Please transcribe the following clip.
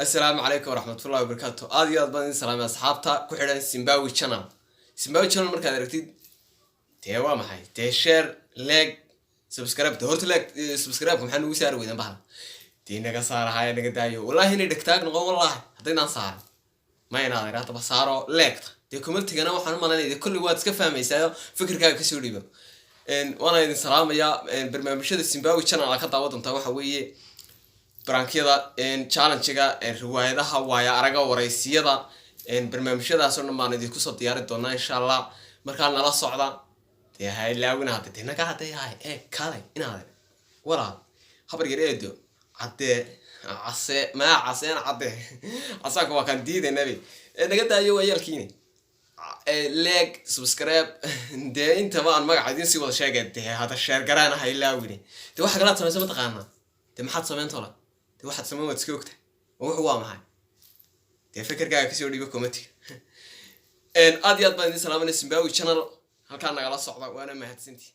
Asalaamu calaykum waraxmatullahi wabarakaatu. Aad iyo aad baan idin salaamay, asxaabta ku xidhan Simbawi Channel. Simbawi Channel markaad aragtid, dee waa maxay? Dee share, like, subscribe. De horta like, subscribe maxaa nugu saari weydan? Bahal dee naga saarahaya, naga daayo. Wallahi inay dhegtaag noqon, wallahi haddaynaan saaran ma inaad haddaba saaro like-ta. Dee comment-igana waxaan u malaynaya, dee kolley waad iska fahmaysaayo, fikirkaaga kasoo dhiibo. Waana idin salaamayaa. Barnaamijyada Simbawi Channel aa ka daawan doontaa waxa weeye prank-yada, challenge-ga, riwaayadaha, waaya araga, waraysiyada. Barnaamijyadaas oo dhan baan idinku soo diyaari doonaa, insha Allah. Markaa nala socda. Dee ha ilaawina hadde, dee naga hadday yahay ee kaalay inaad walaal habar yar eedo caddee case maa caseen cadde casaanka waa kaan diidaynabi. Naga daayo waayaalkiini. Like, subscribe, dee intaba aan magaca idiin sii wada sheegay. Dee hada share garaana ha ilaawine. Dee waxa kalaad samaysa mataqaanaa? Dee maxaad samayn tola? Dee waxaad samayn waad iska ogtahay. Oo wuxuu waa maxay? Dee fikirkaaga kasoo dhiiba comment-iga. Aad iyo aad baan idin salaamanay. Simbawi Channel halkaa nagala socda, waana mahadsantii.